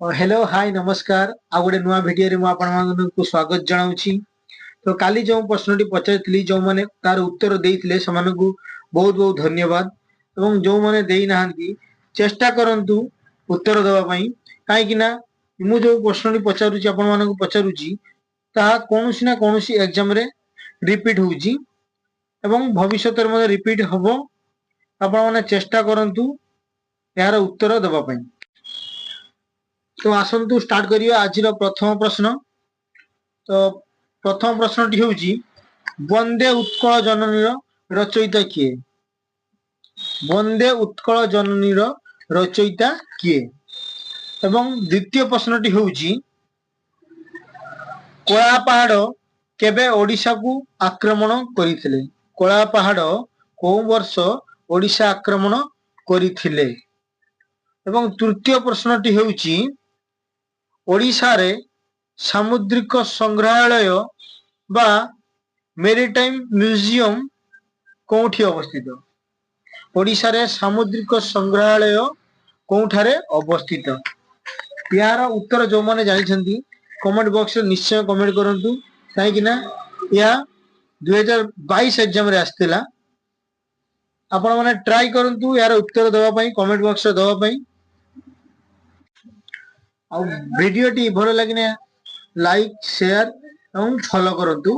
Hello, high, ନମସ୍କାର। ଆଉ ଗୋଟେ ନୂଆ ଭିଡିଓରେ ମୁଁ ଆପଣମାନଙ୍କୁ ସ୍ୱାଗତ ଜଣାଉଛି। ତ କାଲି ଯେଉଁ ପ୍ରଶ୍ନଟି ପଚାରିଥିଲି, ଯେଉଁମାନେ ତାର ଉତ୍ତର ଦେଇଥିଲେ ସେମାନଙ୍କୁ ବହୁତ ବହୁତ ଧନ୍ୟବାଦ ଏବଂ ଯେଉଁମାନେ ଦେଇନାହାନ୍ତି, ଚେଷ୍ଟା କରନ୍ତୁ ଉତ୍ତର ଦେବା ପାଇଁ, କାହିଁକି ନା ମୁଁ ଯୋଉ ପ୍ରଶ୍ନଟି ପଚାରୁଛି, ଆପଣମାନଙ୍କୁ ପଚାରୁଛି, ତାହା କୌଣସି ନା କୌଣସି ଏକ୍ଜାମରେ ରିପିଟ ହଉଛି ଏବଂ ଭବିଷ୍ୟତରେ ମଧ୍ୟ ରିପିଟ ହବ। ଆପଣମାନେ ଚେଷ୍ଟା କରନ୍ତୁ ଏହାର ଉତ୍ତର ଦେବା ପାଇଁ। ତ ଆସନ୍ତୁ ଷ୍ଟାର୍ଟ କରିବା ଆଜିର ପ୍ରଥମ ପ୍ରଶ୍ନ। ତ ପ୍ରଥମ ପ୍ରଶ୍ନଟି ହେଉଛି, ବନ୍ଦେ ଉତ୍କଳ ଜନନୀର ରଚୟିତା କିଏ? ବନ୍ଦେ ଉତ୍କଳ ଜନନୀର ରଚୟିତା କିଏ? ଏବଂ ଦ୍ୱିତୀୟ ପ୍ରଶ୍ନଟି ହେଉଛି, କଳା ପାହାଡ କେବେ ଓଡ଼ିଶାକୁ ଆକ୍ରମଣ କରିଥିଲେ? କଳା ପାହାଡ କୋଉ ବର୍ଷ ଓଡ଼ିଶା ଆକ୍ରମଣ କରିଥିଲେ? ଏବଂ ତୃତୀୟ ପ୍ରଶ୍ନଟି ହେଉଛି, ଓଡ଼ିଶାରେ ସାମୁଦ୍ରିକ ସଂଗ୍ରହାଳୟ ବା ମେରିଟାଇମ ମ୍ୟୁଜିୟମ କୋଉଠି ଅବସ୍ଥିତ? ଓଡ଼ିଶାରେ ସାମୁଦ୍ରିକ ସଂଗ୍ରହାଳୟ କୋଉଠାରେ ଅବସ୍ଥିତ? ଏହାର ଉତ୍ତର ଯୋଉମାନେ ଜାଣିଛନ୍ତି, କମେଣ୍ଟ ବକ୍ସରେ ନିଶ୍ଚୟ କମେଣ୍ଟ କରନ୍ତୁ, କାହିଁକି ନା ଏହା 2022 ଏକ୍ଜାମରେ ଆସିଥିଲା। ଆପଣମାନେ ଟ୍ରାଏ କରନ୍ତୁ ଏହାର ଉତ୍ତର ଦେବା ପାଇଁ, କମେଣ୍ଟ ବକ୍ସରେ ଦେବା ପାଇଁ। ଆଉ ଭିଡିଓଟି ଭଲ ଲାଗିଲେ ଲାଇକ୍, ସେୟାର ଏବଂ ଫଲୋ କରନ୍ତୁ।